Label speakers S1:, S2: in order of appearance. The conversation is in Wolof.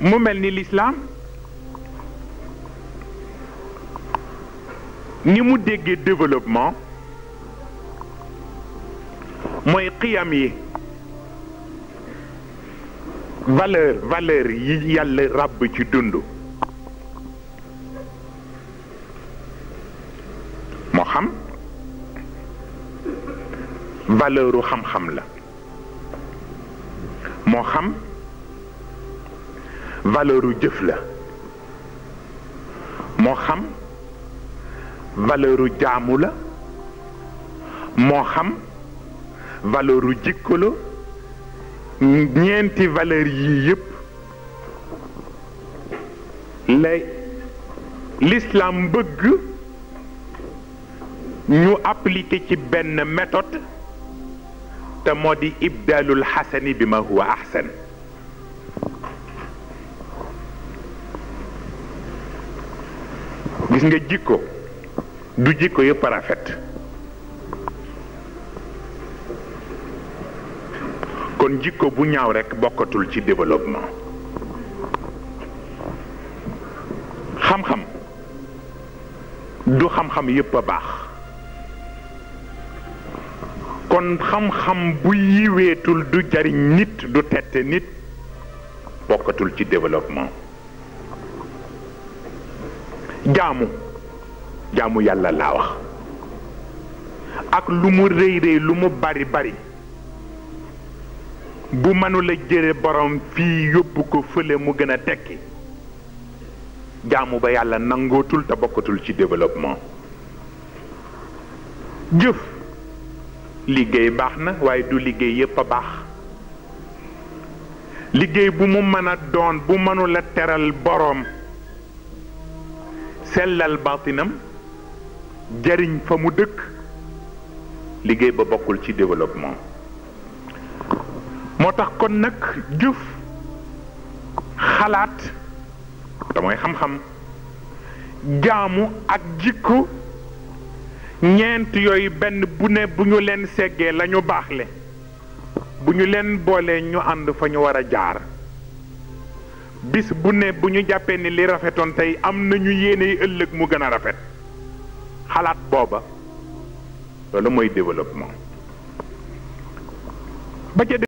S1: mu mel ni l'islam ni mu déggee développement mooy xiyam yi valeur yi yàlla ràbb ci dund moo xam valeuru xam-xam la moo xam valeuru jëf la moo xam valeuru jaamu la moo xam valeuru jikko la ñeenti valeur yii yépp la l'islam bëgg ñu appliquer ci benn méthode te moo di ibdalul xasani bi ma huwa ahsan gis nga jikko du jikko yëpp rafet kon jikko bu ñaaw rekk bokkatul ci développement xam-xam du xam-xam yëpp a baax kon xam-xam bu yiweetul du jariñ nit du tette nit bokkatul ci développement jaamu yàlla laa wax ak lu mu rëy rëy lu mu bari bari bu mënula jëre borom fii yóbbu ko fële mu gën a tekki jaamu ba yàlla nangootul te bokkatul ci développement jëf liggéey baax na waaye du liggéey yépp a baax liggéey bu mu mën a doon bu mënula teral boroom sellal baatinam jariñ fa mu dëkk liggéey ba bokkul ci développement moo tax kon nag jëf xalaat te mooy xam-xam jaamu ak jikko ñeent yooyu benn bu ne bu ñu leen seggee la ñu baaxle bu ñu leen boolee ñu ànd fa ñu war a jaar bis bu ne bu ñu jàppee ni li rafetoon tey am nañu yéene ëllëg mu gën a rafet xalaat booba loolu mooy développement ba ca